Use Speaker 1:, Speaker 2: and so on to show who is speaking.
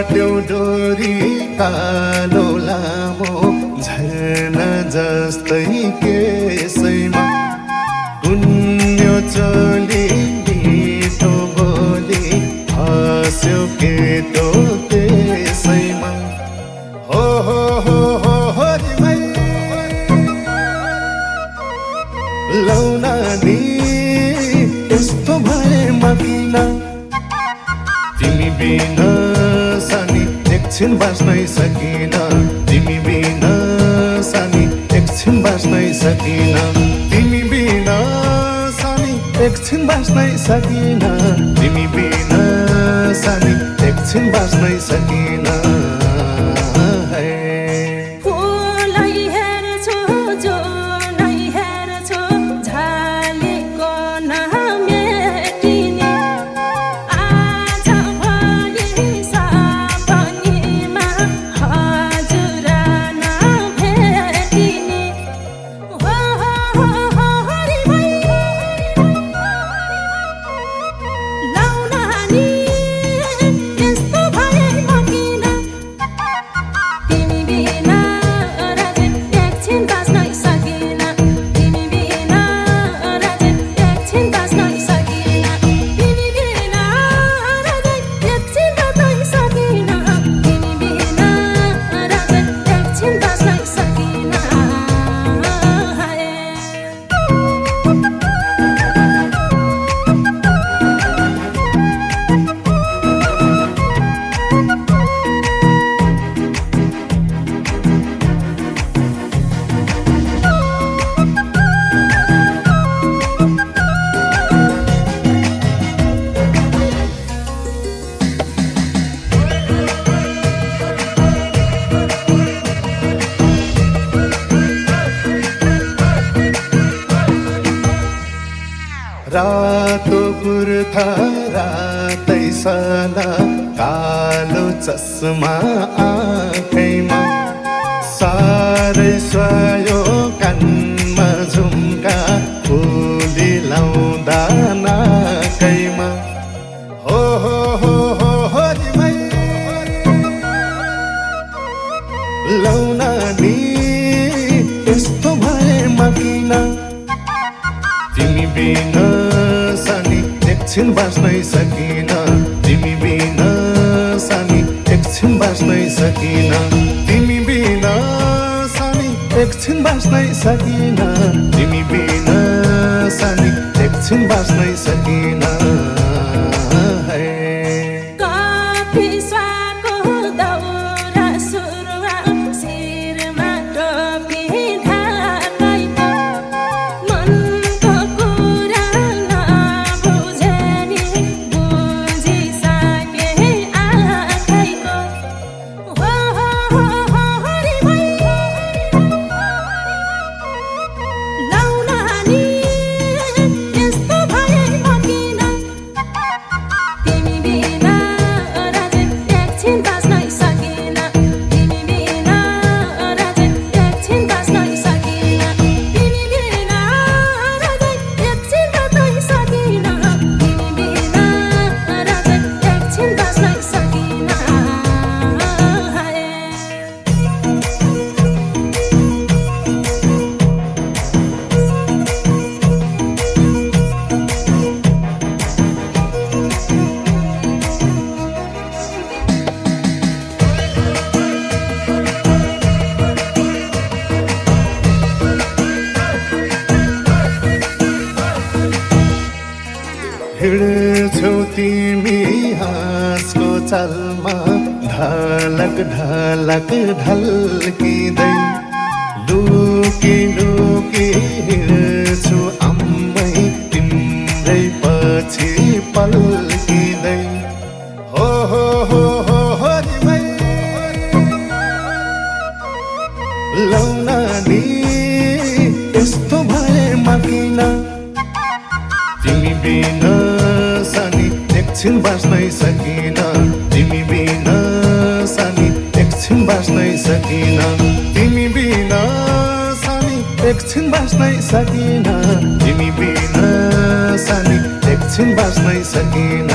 Speaker 1: काट्यो डोरी कालो लामो झर्ना जस्तै केसैमा कुन्यो चोली मिठो बोली हस्यो केटो त्यसैमा हो रे लौना नि यस्तो भएमा किन तिमी बिना सानी एकछिन बाँच्नै सकिन तिमी बिना सानी एकछिन बाँच्नै सकिन तिमी बिना सानी एकछिन बाँच्नै सकिन तिमी बिना सानी एकछिन बाँच्नै सकिन रातो कुर्ता रातै सला कालो चस्मा आँखैमा सारै स्वायो कानमा झुम्का फुली लाउँदा नाकैमा हो रे लौना नि यस्तो भएमा किन तिमी बिना सानी एकछिन बाँच्नै सकिन तिमी बिना सानी एकछिन बाँच्नै सकिन तिमी बिना सानी एकछिन बाँच्नै सकिन तिमी बिना सानी एकछिन बाँच्नै सकिन हिँड्छौ तिमी हाँसको चालमा ढलक ढलक ढल्किँदै लुकी लुकी हिँड्छु अम्मै तिम्रै पछि पल्किँदै हो रे लौना नि यस्तो भएमा किन तिमी बिना सानी एकछिन बाँच्नै सकिन तिमी बिना सानी एकछिन बाँच्नै सकिन तिमी बिना सानी एकछिन बाँच्नै सकिन तिमी बिना सानी एकछिन बाँच्नै सकिन